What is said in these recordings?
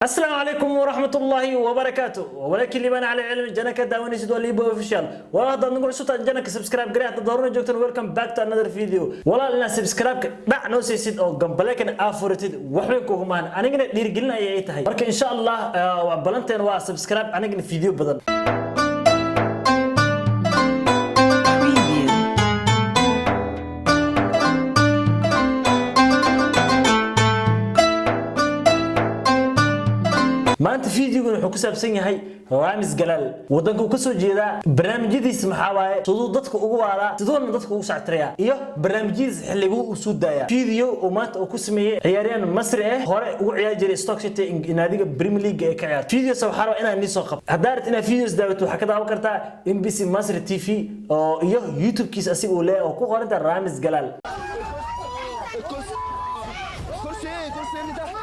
Asalaamu calaykum waraxmatullaahi wabarakaatu. Walaakiin Liibaan Cali Cilmi channelka daawanaysid waa Liibo Official. Walaal, haddaad nagu cusubtahay channelka, subscribe garee. Haddaad horena joogtan, welcome back to another video. Walaal, inaad subscribe dhac noo siisid oo gambaleelkana aa furatid waxweyn kugu maahan, anigana dhiirigelin ayay ay tahay. Marka insha Allah waa balanteen, waa subscribe, anigana video badan. Preview. Maanta videogan wuxuu ku saabsan yahay Raamis Galaal. Wadanka uu kasoo jeedaa, barnaamijyadiisa maxaa waaye, siduu dadka ugu waalaa, siduuna dadka ugu sactirayaa, iyo barnaamijyadiisa xilliguu uu soo daaya. Video uu maanta uu ku sameeyey ciyaaryahan Masri ah, hore ugu ciyaari jiray Stoke City, naadiga Premier League ee ka ciyaarta. Videos waxaa rabaa inaan nii soo qabto. Haddaa rabtid inaad videos daawato, waxaa ka daawan kartaa MBC Masri TV oo iyo YouTube-kiisa asiga uu leeyahay oo ku qoranta Raamis Galaal. كرسي، كرسي ايه؟ كرسي اللي تحت،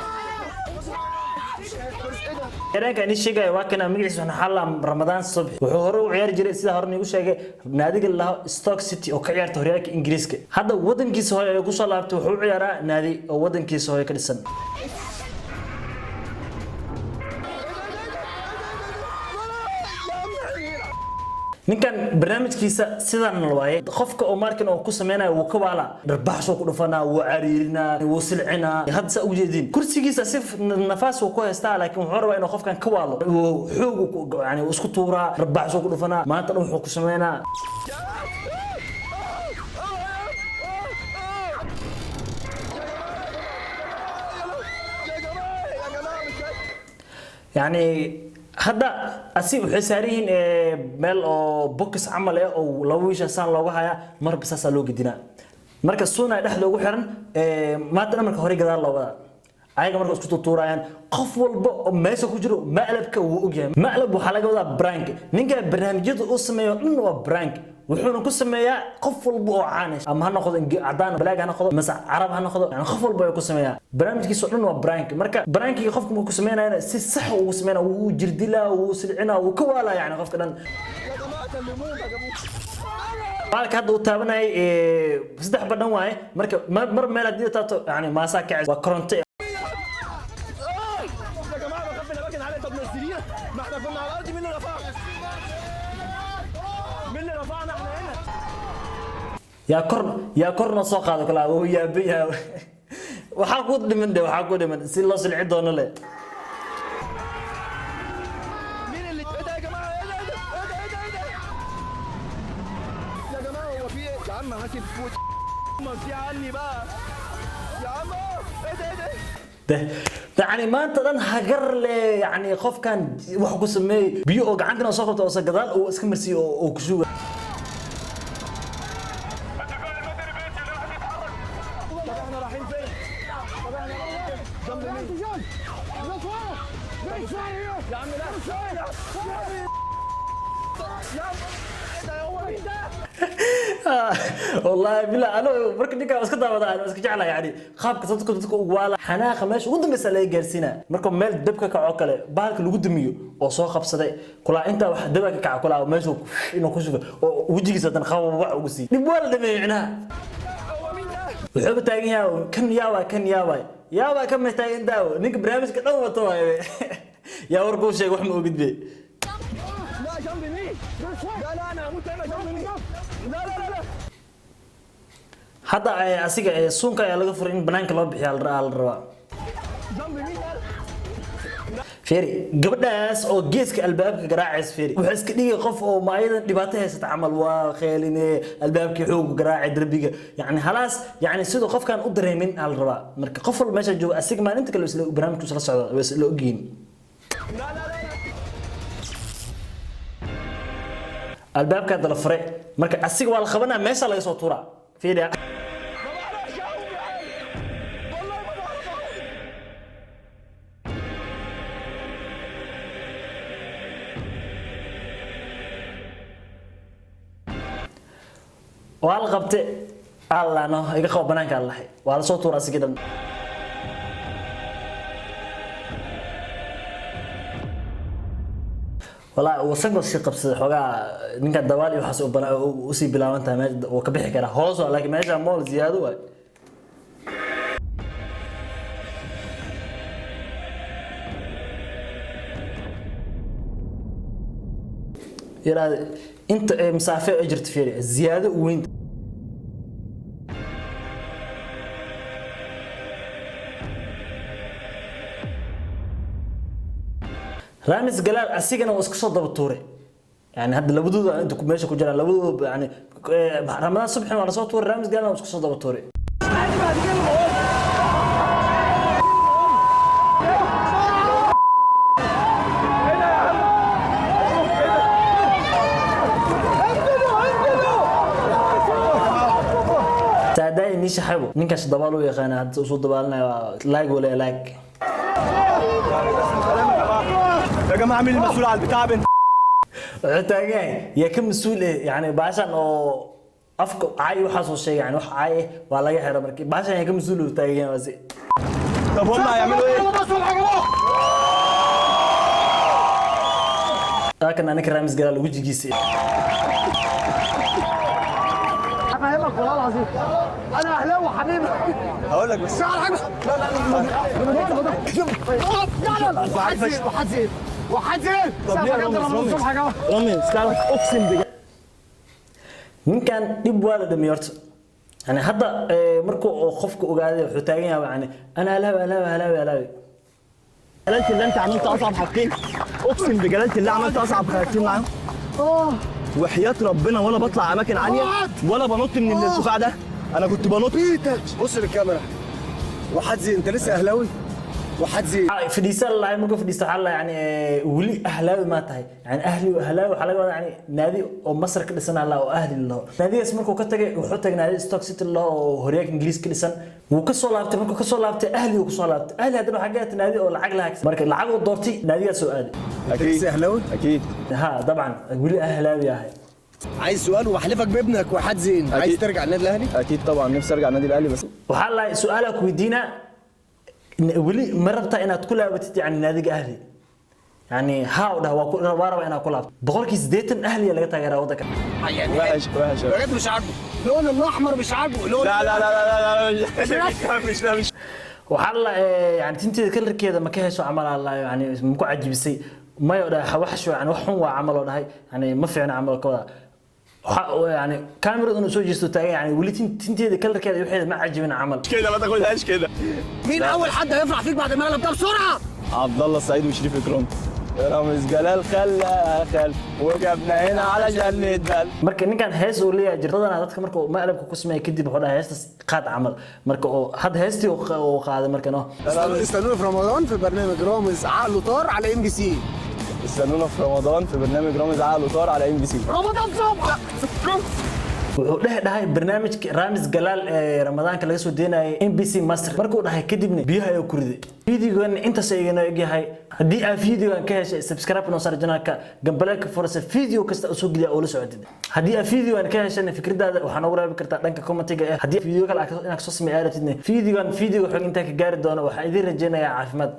كرسي ايه ده؟ Ciyaaryahanka ini sheegaya waa kana. Magaciisa waxaa la Ramadaan Subxi. Wuxuu hore u ciyaari jiray, sida hore niigu sheegay, naadiga la Stoke City oo ka ciyaarta horyaalka Ingiriiska. Hadda wadankiisa hore ayuu kusoo laabtay, wuxuu u ciyaaraa naadi oo wadankiisa hore ka dhisan. Ninkan barnaamijkiisa sidan waaye. Qofka oo markan oo ku sameynayo wuu ka waalaa, dharbaxsoo ku dhufanaa, wuu cariirinaa, wuu silcinaa. Hadda saa ugu jeedin kursigiisa si nafaas uu ku haystaa, laakiin wuxuu rabaa inuu qofkan ka waalo. Wuu xoog yani wuu isku tuuraa, dharbaxsoo ku dhufanaa, maanta dhan wuxuu ku sameynaa. يا جماعه، يا جماعه، مش قادر. Yani hadda asi waxay saaran yihiin meel oo box camal eh oo laba wiisha saan looga hayaa, marba saasaa loo gedinaa. Marka suuna dhexda ugu xiran, maanta dhan marka hore gadaal loo wadaa. Ayaga marka isku tutuurayaan, qof walba oo meesha ku jiro maqlabka wuu ogyahay. Maqlab waxaa laga wadaa prank. Ninka barnaamijyada uu sameeyo dhan waa prank, wuxuuna ku sameeyaa qof walba oo caan ah, ama ha noqdo cadaan black ha noqdo mase carab ha noqdo, yani qof walba ayuu ku sameeyaa. Barnaamijkiisa oo dhan waa prank. Marka prankiga qofka markuu ku sameynayana si sax ugu sameynaya, wuu jirdilaa, wuu silcinaa, wuu ka waalaa, yani qofka dhan. يا جماعه، كلموه يا جماعه. Baalka hadda uu taabanayay saddex badhan waaye. Marka mar meel haddii taabto, yani maasaa kacay, waa koronto. يا جماعه، بخاف من الاماكن العاليه. طب نزلينا، ما احنا كنا على الارض. مين اللي رفعنا؟ مين اللي رفعنا؟ احنا هنا. Yaa kor, yaa korna soo qaado kala, wuu yaaban yahay. Waxaa ku dhiman de, waxaa ku dhiman si loo silci doono le. مين اللي ايه ده يا جماعه؟ ايه ده؟ ايه ده؟ ايه ده؟ ايه ده؟ يا جماعه، هو في ايه؟ يا عم حاسب فوت ما في عني بقى يا عم. ايه ده؟ ايه ده؟ De yani maanta dhan hagar le, yani qofkan wax ku sameeyey biyo oo gacantana soo qabto oo gadaal uu iska marsiiyo oo ku shuga. طب احنا رايحين فين؟ طب احنا رايحين فين؟ جنب مين؟ يا عم لا، يا عم، ايه ده؟ هو مين ده؟ Wallahi bilaa ano marka ninkaa iska daawada aan iska jeclahay, yani qaabka dadka ugu waala, xanaaqa meesha ugu dambeysa laga gaarsiinaa. Marka meel dab ka kaco kale, bahalka lagu damiyo oo soo qabsaday kulaa, intaa wax daba ka kaca kulaa, meesha inuu ku shubo oo wejigiisa dan qababax ugu sii dhib, waa la dhameeyey micnaha. هو مين ده؟ Wuxuuba taagan yahay kan yaawaa, kan yaawaa, yaawaa kan ma taagan daawo. Ninka barnaamijka dhan wato waaye, yaa warkuu sheegay, wax ma ogid be. لا، جنب مين؟ لا لا، انا هموت هنا. جنب مين؟ لا لا لا لا. Hadda asiga suunka ayaa laga furay, in banaanka loo bixiya la rabaa. جنب مين ده؟ Fiiri gabadhaas oo geeska albaabka garaacaysa. Fiiri, wuxuu iska dhigay qof oo ma ayadan dhibaato haysata camal, waa qeyline, albaabkii xoog garaacay, darbiga, yani halaas, yani siduu qofkan u dareemin aa la rabaa. Marka qof walba meesha jooga asiga maalinta kale isla barnaamijku isla socda, way isla ogyihiin. لا لا لا. Albaabka hadda la furay, marka asiga waa la qabanaa, meesha laga soo tuuraa. Fiiri. ما بعرفش اعوم يا عم، والله ما بعرف اعوم. Waa la qabte, alla no iga qabo, banaanka allahay, waa la soo tuuraa asigii dhan. Walaa wasango sii qabsaday xoogaa ninkan dabaal iyo waxaas usii bilaaban tahay, meesha wuu ka bixi karaa hoos waa, laakiin meesha mool ziyaado waay. Yiraahdo inta masaafe ay jirto, fiiri ziyaado u weyn. Raamis Galaal asigana waa iska soo daba tuuray. Yani hadda labadooda inta meesha ku jiraan labadooda, yani Ramadaan Subxina waa lasoo tuuray, Raamis Galaalna waa iska soo daba tuuray. Saadaay ni shaxabo ninkaas dabaal u yaqaana, hadda usoo dabaalanaya waa like wala like. يا جماعه، مين المسؤول على البتاع بنت؟ Wuxuu taagan yahay yaa ka mas-uul eh, yani baashan oo afka caay waxaa soo sheegay, yani wax caay eh waa laga xira, marka baashan yaa ka mas-uul uu taagan yahay waasi. طب هم هيعملوا ايه؟ Laakiin anika Raamis Galaal wejigiisa. افهمك والله العظيم، انا اهلاوي حبيبي. هقول لك بس. لا لا لا لا، وحد زين، وحد زين، وحد زين. طب ليه يا رامز؟ رامز، رامز، تعرف اقسم بجد. Ninkan dhib waa la dhamiyay horta. Yani hadda markuu oo qofka ogaaday wuxuu taagan yahay yani ana ahlaawi, ahlaawi, ahlaawi, ahlaawi. جلالة الله، انت عملت اصعب حاجتين، اقسم بجلالة الله عملت اصعب حاجتين معاهم. وحياة ربنا ولا بطلع اماكن عاليه ولا بنط من الارتفاع ده، انا كنت بنط. بص للكاميرا، وحد زين، انت لسه اهلاوي؟ وحد زين. Fadhiisa la markuu fadhiista waxaa la yani weli ahlaawi ma tahay? Yani ahli ahlaawi waxaa laga wadaa yani naadi oo Masar ka dhisan alla oo ahli laho. Naadigaas markuu ka tagay wuxuu tagay naadi Stoke City laho oo horyaalka Ingiriis ka dhisan. Wuu ka soo laabtay, markuu ka soo laabtay ahli uu ka soo laabtay. Ahli haddana waxaa gaartay naadi oo lacag lahaa, marka lacag uu doortay naadigaas oo aaday. انت لسه اهلاوي؟ اكيد. Ha, dabcan weli ahlaawi ahay. عايز سؤال وبحلفك بابنك، وحد زين، عايز أكيد. ترجع النادي الاهلي؟ اكيد طبعا، نفسي ارجع النادي الاهلي بس. Waxaa la su-aalaa ku weydiinaa, weli ma rabtaa inaad ku laabatid yani naadiga ahli? Yani haa u dhah, waa rabaa inaad ku laabto. 80% ahliya laga taageeraa waddanka. وحش وحش. بجد مش عاجبه اللون الاحمر، مش عاجبه اللون. لا لا لا لا لا لا، مش لا مش. Waxaa la yani tinteeda kalarkeeda ma ka hesho camal alla, yani ma ku cajibisay? Mayo dhahay, wax yani wax xun waa camal oo dhahay, yani ma fiicna camal ka wada. Waxa yani kaamirada inuu soo jeesto taagan, yani weli tinteeda kalarkeeda waxeeda ma cajibin camal. كده ما تاخدهاش كده. مين اول حد هيفرح فيك بعد المقلب ده؟ بسرعه. عبد الله السعيد وشريف اكرام. رامز جلال خلى خل وجبنا هنا علشان نتبل. Marka ninkan hees uu leeyahay jir badanaa dadka marka uu maqlabka ku sameeyo kadib wuxuu dhahay heestaas qaad camal, marka oo hadda heestii uu qaaday marka no. استنونا في رمضان في برنامج رامز عقله طار على ام بي سي. استنونا في رمضان في برنامج رامز عقله طار على ام بي سي. رمضان صبح. Wuxuu dhex dhahay barnaamijka Raamis Galaal ee Ramadaanka laga soo deynayay MBC Master. Markuu dhahay kadibna biyaha ayuu ku riday. Videogan intaas ayagana egyahay. Haddii aad videogan ka heshay, subscribe noo saar janaalka, gambaleelka furasa, video kasta oo soo geliya oo la socotid. Haddii aad videogan ka heshayna, fikradaada waxaa noogu reebi kartaa dhanka commentiga eh. Haddii video kale inaad kasoo sameey aad rabtidna, videogan videoga xog intaa ka gaari doono, waxaa idiin rajeynayaa caafimaad.